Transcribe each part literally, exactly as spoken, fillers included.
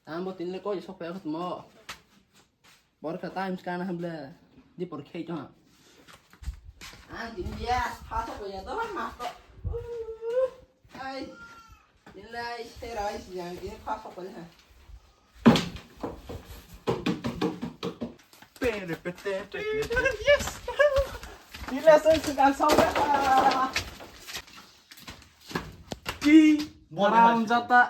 Ang bo tinle koi sok phaikha tmo. Bor kha time skana hamle. Di por khei to ha. Ang tin ya pha sok ya to ma to. Ai. Tinle ai se rai si yang tin pha sok ha. Yes. Tinle sen skang sok ya. Ki. Haram jata.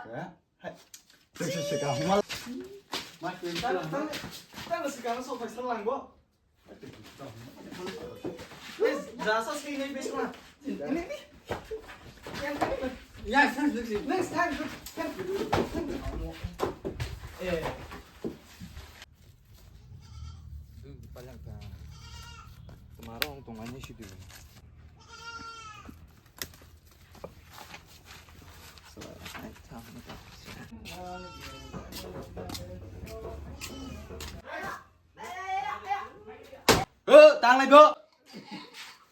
Tanglai bo.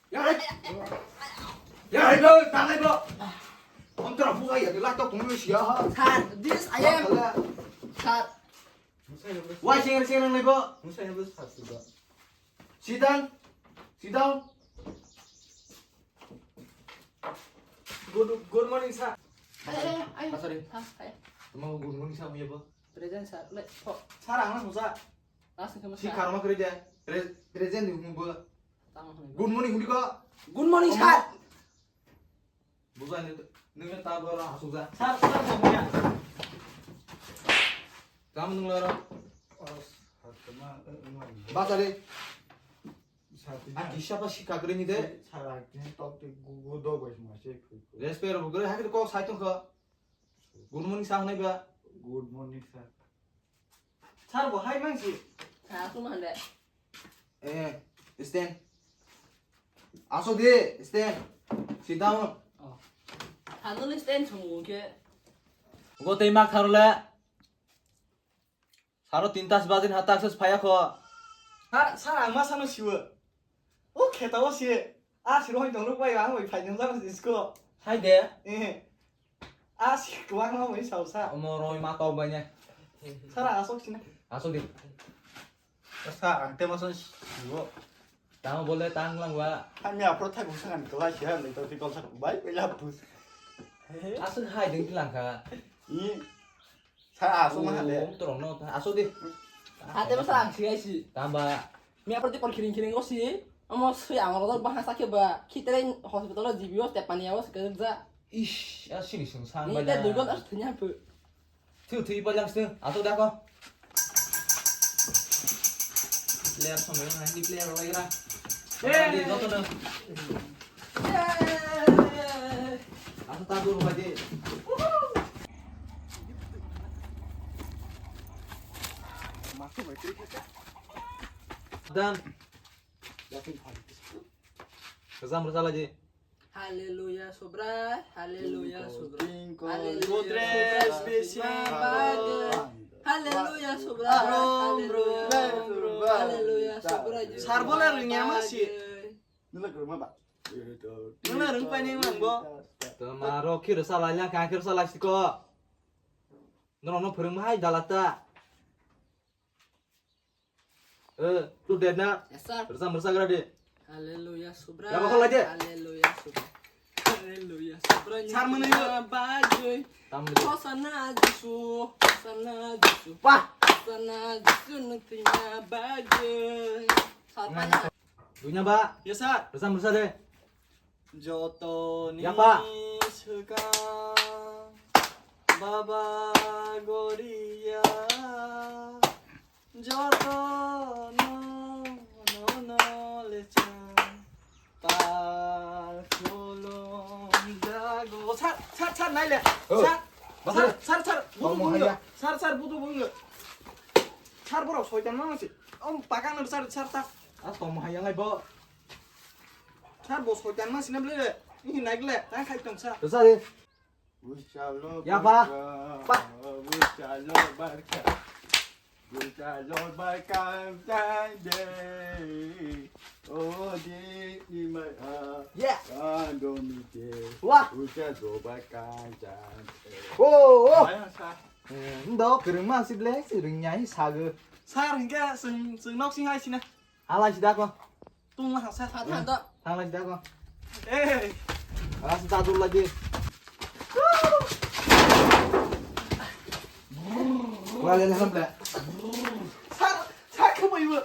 Ya, ya, bo, tanglai bo. Ontra buka ya, la to kung siya ha. Sir, this I am. Sir. Why sing sing nang bo? Sit down. Sit down. Good, good morning, sir. Ay, ay, ay. Ah, sorry. Ha, ay. Tama good morning, sir, muya bo. Present, sir. Le, po. Sir, ang na musa. Last ni kamu, si sir. Karma kere dia. Pre-, present ni mubo. Tama ni. Good morning, hindi ko. Good morning, sir. Busa ni, nung ta bora asuk ja. Sir, sir, sir, ya. Tama nung laro. Basa de. Ah, kisa pa si kakre ni de. Sir, ang ni tok te gu-, gu do bai ma se. Respect ro gre, hakri ko sai tong ko. Good morning, sir, nai ba. Good morning, sir. Sir, bo hai mang si. Sir, aku mah de. Eh, stand. Aso de, stand. Sit down. Oh. Hanu ni stand sung ke. Go tei mak tharule. Saro tinta si bajin hatak ses phaya kho. Sir, sir, ang ma sano siwo. O kheta o si. A si rohoi tong ruk bai ang bai phai nang jang si sko. Hai de. Eh. A si kwang ma bai sao sa. Omo roi ma tau bai ne. Sir, asok sina. Asok di. Sir, ang te ma sano siwo. Tamo bole tang lang ba. Hai mi apro thai busa kan kela si ha le to ti kol sa bai bai la bus. Asok hai ding lang kha. I. Sa asok ma hale. Om torong no, asok di. Hate basa ang sigai si. Tamba. Mi apor di por kiring kiring osi. Amo sui ang rok bahasa ke ba. Khitere hospital o G B o step pani awas ke ja. Ish, asini sung sang. Ni te dugon as thanya pu. Thu thu ipa jang stu. Asok da ko. Player song yang ni player lagi ra. Eh, joto na. Asa tabu rumah di. Dan. Kezam bersalah ji. Haleluya sobra, haleluya sobra. Haleluya sobra. Haleluya sobra. Haleluya sobra. Sar bola ringya masih. Nuna rung pai ning mang bo. Tama ro khir salai lang ka khir salai siko. Nono no phwrwng hai dalata. Eh, tu dead na? Yes, sir. Rwchap rwchap gra de. Haleluya subra. Ya, bakal aja. Haleluya subra. Haleluya subra. Sar mene yo. Bagwi. Tam de. Hosana Jisu. Hosana Jisu. Wah. Hosana Jisu nang tingna bagwi. Sar pa. Dunya ba. Yes, sir. Rwchap rwchap de. Jotoni swkang Baba Goria, jotono nono lechang tal khulum jago. Sar, sar, sar, naile. Oh, sar, sar, sar, sar, budu bungo. Sar, sar, budu bungo. Sar borok soitan ma se. Om pakang sar, sar ta. A tom hai yang ai bo. Sar bo soitan ma sina ble. Ni nai gle, ta khai tong sa. Sa de. Buchalo. Ya, pa. Barka, pa. Buchalo barka. Buchalo barka tande. O di imara. Yeah. Kando mite. Wah. Buchalo barka tande. Oh, oh. Ayo sa. Ndo kwrwngma si ble, si rwngya hi sago. Sir, hinkhe chwng, chwng nok sing hai sina. Halai si da ko. Tungma ha sa sa than to. Halai si da ko. Ei. Halai si da dul lagi. Wala le hamle. Sir, sir, khamai bo.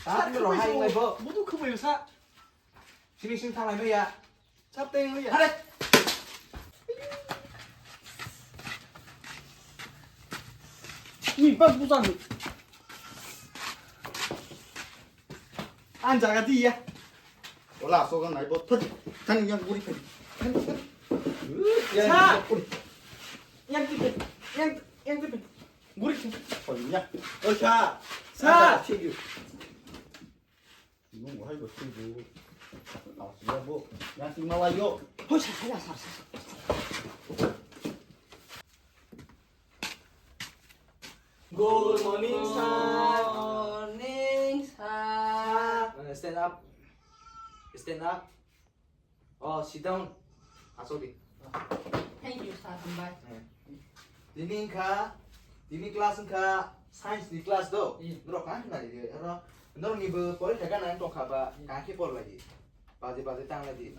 Sir, khamai bo. Budu khamai sa. Sini sini thalai maya. Sir, teng maya. Hare. Ni bas busan. An jaga di ya. Wala so gan nai bo thut. Kan yang guri kan. Kan kan. Ya. Sa. Yang tipe. Yang yang tipe. Guri kan. Oh ya. Oh sa. Sa. Sigi. Nung hai bo sigi. Awas ya bo. Yang sing malai yo. Hoi sa sa sa sa. Good morning, sir. Morning, sir. Stand up. Stand up. Oh, sit down. Asok di. Thank you, sir. Hambai. Eh. Tini wngkha, tini class wngkha science ni class do. Hmm. Norok kha hinani di. Aro norok ni bo porikha gana tongkha ba, hmm, kha khe por lagi. Baje baje tang lai di.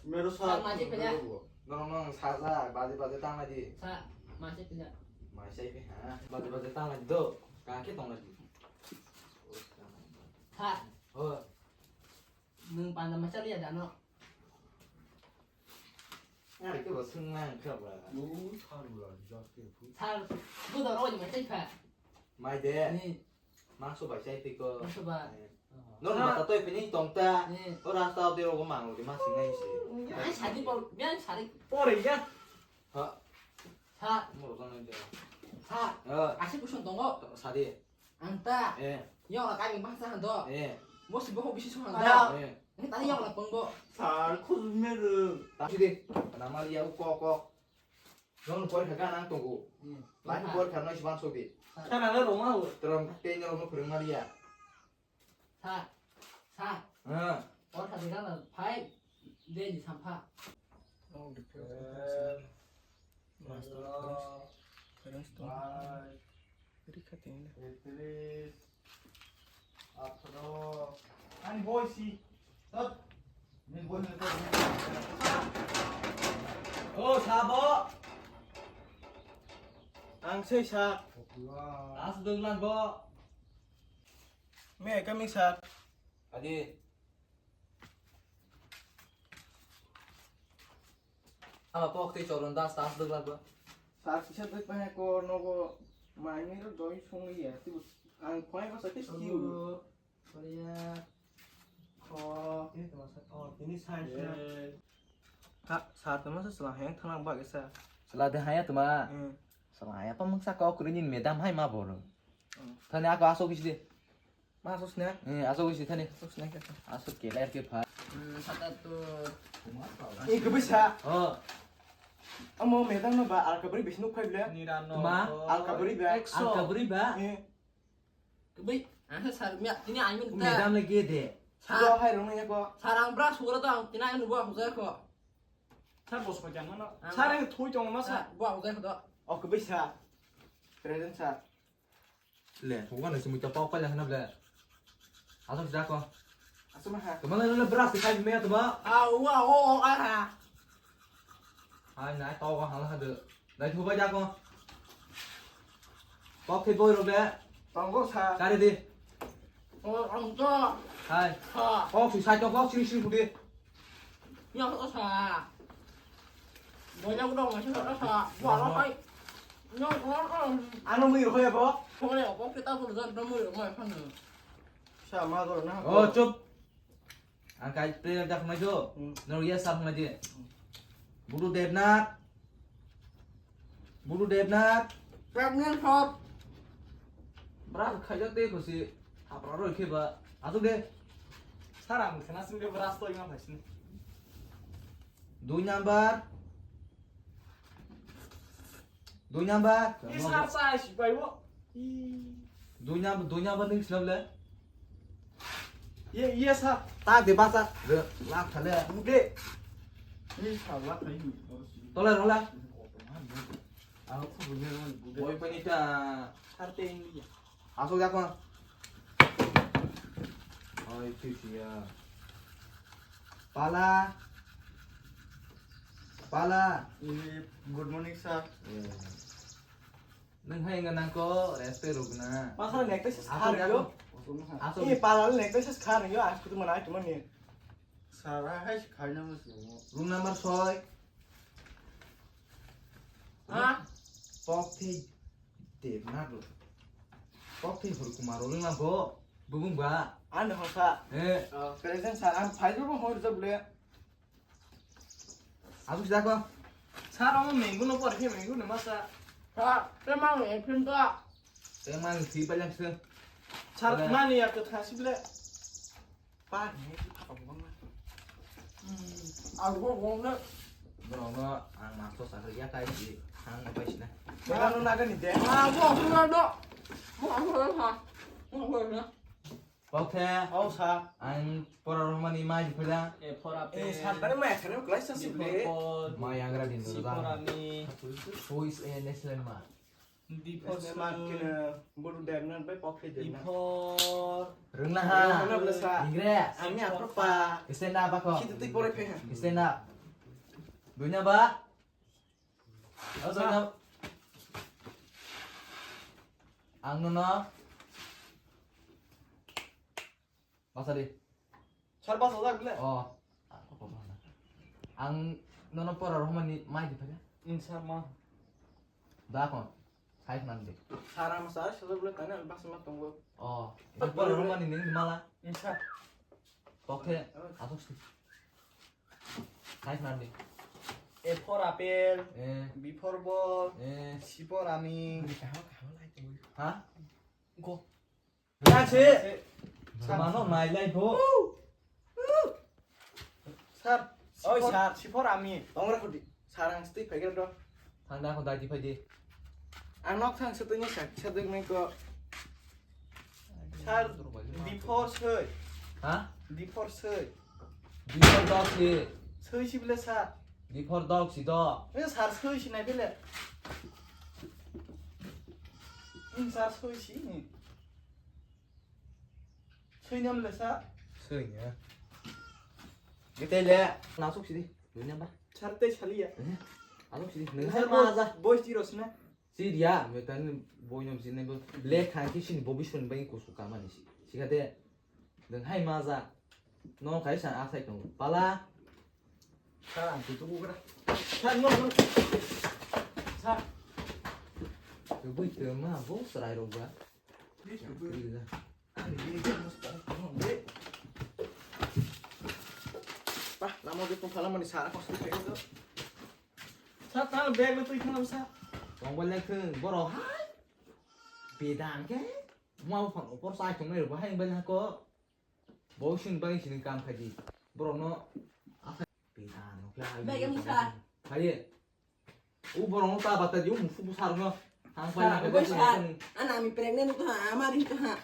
Mero sa. Sa maje pela. Norok nong sajak, baje baje tang lai di. Sa maje pela. Mai sai pe ha. Baje baje tang lai di do. Ka khe tong lai di. Sa. Oh. Nung panda masa liya dano. Ari ke bo sung nang kha ba. Sa bu da ro ni mai sai pha. Mai de. Ni. Mangso bai chai phi ko. Mangso bai. Eh. Oh. Nor mata toi phi ni tong ta. Eh. O rasta o dero go mang lo di ma sing nai si. Ai sadi por, bian sadi. Pore ya. Ha. Sa. Mo ro nai de. Sa. Eh. Asi kusung tongo. Sadi. Ang ta. Eh. Yo ka mi bangsa han do. Eh. Mo si bo ho bisi so han do. Eh. Ni tadi yo la pong bo. Sa khus me ru. Ta si de. Na ma ya ko ko. Nong porikha gana ang tongo. Hmm. Lain porikha nai sibang sodi. Sa. Kana le roma ho. Trom tenya roma phwrwng maliya. Sa. Sa. Ha. Porikha de gana phai. De ni sampha. Oh, the first. Master. First. Bye. Rikha tengla. Etris. Atharo. Ani boy si. Tot. Ni boy ni tot. Oh, sabo. Ang sei sa. Wow. As dong lang bo. Me kami sa. Adi. Ama pok tei choron das tas dwgla ba. Sir kisa dwk paha ko nogo mai ni ro doi song ya. Ang phai ko sa kis kiu. Korea. Ko. Ini tama sa. Oh, ini science na. Ha, sir tama sa sala heng thang ba kisa. Sala de haya tama. Hmm. Sala haya pa mangsa ko kuri ni madam hai ma boro. Hmm. Thani ako aso kisi de. Ma aswk sna? Eh, aswk isi thani. Aswk sna khe. Aswk keler khe pha. Hmm, sata tu. Eh, kwbwi sa. Oh. Amo madam no ba alka bari bisi nuk phai ble. Nirano. Ma? Alka bari ba. Ekso. Alka bari ba. Eh. Kwbwi, ang khe sar miya, tini ang min ta. Madam le ge de. Sar. Do hai rong ne ko. Sar ang bra sugra to ang tini ang bo hujai ko. Sar bos ko jang no. Sar ang thui tong ma sa. Bo hujai ko do. Oh, kwbwi sa. Present sa. Le, thogo na simi to pok pala hana ble. Asam sida ko. Asam ha. Tuma le brush kai me tuma. Ah, wa o o a ha. Hai na to ko hala ha de. Dai thogo ja ko. Pok the boy ro ble. Tongo sa. Kare de. O ang to. Hai. Ha. Pok si sai to pok sing sing pudi. Nyok o sa. Boya ko dong sa sa. Wa lo hai. Nyok o. Ano mui ro ya bo? Ko le ko kita ko zan to mui ro mai phan. Sa ma do na. Oh, chup. Ang kai player dak mai do. Hmm. No yes sa mai de. Budu Devnath. Budu Devnath. Pregnant hot. Bra khaijak de khosi. Hapra roi khe ba. Atuk de. Sara ang khana sim de bra stoi ma phaisni. Dui number. Dui number. Ni sar sa si bai wo. Dui number, dui number ning sinam le. Ye, ye sa. Ta de ba sa. Re, lak thale. Mude. Ni sa lak thai ni. Tola rola. Boy pani ta. Asok jako. Oi, tisiya. Pala. Pala. Eh, good morning, sir. Eh. Nang hai nga nang ko respect ruk na. Masa nekta sis khar yo. Asok. Eh, pala nekta sis khar yo. Aku tu mana, aku mana. Sara hai si khai na mas. Room number soi. Ha? Pok thei de na ro. Pok thei hor kumar ro na bo. Bubung ba. An hosa. Eh. Present sir, an phai ro hor jab le. Aku sida ko. Sir, amo mango no por khe mango no masa. Ha, te mang e phim to. Te mang si pa jak se. Sir, mani ya to khasi ble. Pa ni apa bang. Hmm, aku bang na. Bro no ang master sakri ya kai si. Ang apa sih na? Mana no naga ni de. Ah, mo aku na do. Mo aku na. Mo aku na. Oke. Oh, sa. Ang pora romani mai di peda. E pora pe. Eh, sa tare mai akhare kelas sa si ble. Mai angra din si do da. Pora ni. Who is a Nestle ma? Di pora ma kena buru dem nan bai pok de na. Rengna ha. Rengna bela sa. Ingre. Ami apa pa? Stand up ako. Kita tu pore pe ha. Stand up. Dunia ba. Ang nono. Basa di. Sir, basa jak bile. Oh. Ang nono pora rohmani mai di phaga. Insa ma. Da kon. Khai khna di. Sara ma sar sir bile tane basa ma tongo. Oh. Pora rohmani ning mala. Insa. Tokhe. Asok si. Khai khna di. A for apple. Eh. B for ball. Eh. C for ami. Ha? Go. Mano nai lai bo. Sir. Oi, sir. C for ami. Tongra khudi. Sir, ang stui phaigra do. Thanda ko dai di phai di. Ang nok thang se tuni sak sa duk nai ko. Sir, D for soi. Ha? D for soi. D for dog si. Soi si bile sir. D for dog si do. E sir soi si nai bile. In sir soi si ni. Soi nyam le sir. Soi nya. Gete le. Na sok si di. Soi nyam ba. Sir te saliya. Asok si di. Nang sir ma ja. Boys di rosna. Siriya, me tani boinom sinai bo le khang ki sini bobi sun bai kusu kamani si. Sikate, deng hai maja. No kai san asai tong. Pala. Sa, tu tu kukra. Sa, no, no. Sa. Tu bui tu ma bo serai roga. Please, tu bui. Pah, lama dia pun pala mani sa, kau sini kayak itu. Sa, tang bag itu ikan apa sa? Tong balik ke, boro hai. Bedang ke, mau pang opor sai tong nai, bahai balik ko. Bau sing balik sini kam kaji. Boro no, apa? Bedang, no, kya? Bag yang sa. Hai. U borok no ta bata di, u musu bu sar no. Ang pai na. Oi sir, ang ami pregnant to ha, amari to ha.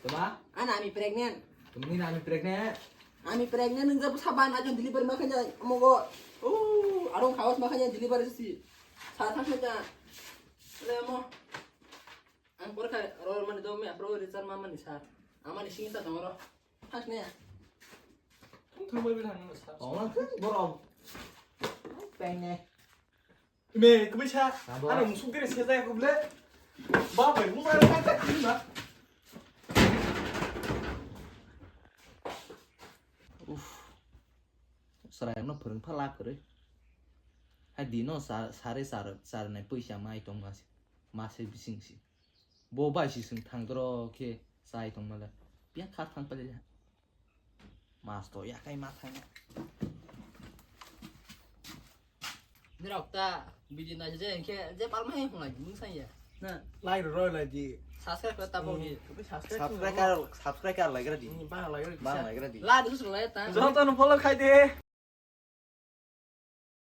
Tama? Ang ami pregnant. Tumi na ami pregnant. Ami pregnant nung jab saban ajon delivery ma khanya mogo. Oh, arong khawas ma khanya delivery si. Sa thang khanya. Le mo. Ang por kha ro mani do me apro Richard ma mani sir. Amani sing ta dong ro. Thak ne. Thum thum bai bai thang sa. Tong lang khe borok. Peng ne. Me, kami sa. Ano musuk diri sa jaya ko ble. Ba bai, mo sa ka ka ni ma. Uff. Sara no phwrwng pha lak kwrwi. Hai di no sa, sare sar, sar nai puisa mai tong ma se. Ma se bising si. Bo bai si sung thang doro khe sai tong mala. Pia kha thang pale. Mas to ya kai ma thang. Nirok ta bidi na je khe je pal ma he hung lai mung sai ya. Na. Lai ro lai di. Subscribe kar ta bo ni. Subscribe kar, subscribe kar lai gra di. Ba lai gra di. Ba lai gra di. La du su lai ta. Joto no follow khai de.